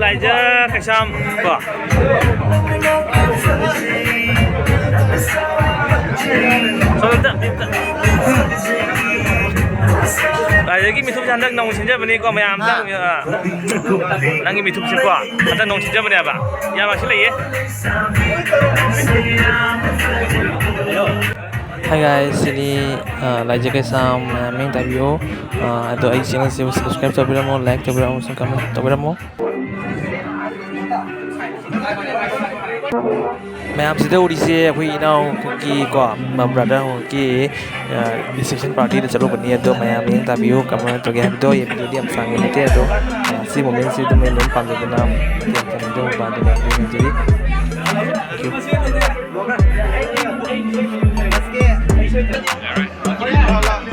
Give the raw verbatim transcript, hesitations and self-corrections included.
ꯂꯥꯏꯖ ꯀꯩꯁꯥꯝ ꯀꯣ꯫ ꯁꯣꯝꯗ ꯑꯝꯇ, ꯑꯝꯇ꯫ ꯂꯥꯏꯖꯒꯤ ꯃꯤꯊꯨꯞꯁꯦ ꯍꯟꯗꯛ ꯅꯧꯅ ꯁꯤꯟꯖꯕꯅꯤꯀꯣ, ꯃꯌꯥꯝ ꯑꯝꯇ, ꯑꯥ, ꯅꯪꯒꯤ ꯃꯤꯊꯨꯞꯁꯦꯀꯣ ꯍꯟꯗꯛ ꯅꯧꯅ ꯁꯤꯟꯖꯕꯅꯦꯕ꯫ ꯌꯥꯝ ꯂꯥꯛꯁꯤꯜꯂꯛꯏꯌꯦ꯫ Hi guys, ꯁꯤꯅꯤ, ꯑ, ꯂꯥꯏꯖ ꯀꯩꯁꯥꯝ, ꯃꯌꯥꯝ ꯃꯤꯡ ꯇꯥꯕꯤꯌꯨ꯫ ꯑ, ꯑꯗꯣ ꯑꯩ channel ꯁꯤꯕꯨ subscribe ꯇꯧꯕꯤꯔꯝꯃꯣ, like ꯇꯧꯕꯤꯔꯝꯃꯣ, ꯑꯃꯁꯨꯡ comment ꯇꯧꯕꯤꯔꯝꯃꯣ꯫ ꯃꯌꯥꯝꯁꯤꯗ ꯎꯔꯤꯁꯦ ꯑꯩꯈꯣꯏ ꯏꯅꯥꯎꯒꯤ ꯀꯣ, ꯃ-, brother ꯍꯣꯏꯒꯤ, ꯑ, reception party ꯗ ꯆꯠꯂꯨꯕꯅꯤ꯫ ꯑꯗꯣ ꯃꯌꯥꯝ ꯃꯤꯠꯌꯦꯡ ꯇꯥꯕꯤꯌꯨ, ꯀꯃꯥꯏꯅ ꯇꯧꯒꯦ ꯍꯥꯏꯕꯗꯣ꯫ ꯌꯦꯡꯕꯤꯌꯨꯗꯤ ꯌꯥꯝ ꯁꯥꯡꯕ ꯅꯠꯇꯦ, ꯑꯗꯣ, ꯑ, ꯁꯤ moment ꯁꯤ ꯑꯗꯨꯝ ꯑꯩ ꯂꯣꯏ ꯄꯥꯝꯖꯕꯅ ꯃꯇꯦꯛ ꯑꯃꯇꯪ ꯑꯗꯨꯝ ꯄꯥꯝꯖꯕ ꯑꯗꯨꯝ ꯌꯦꯡꯖꯔꯤ꯫ Thank you꯫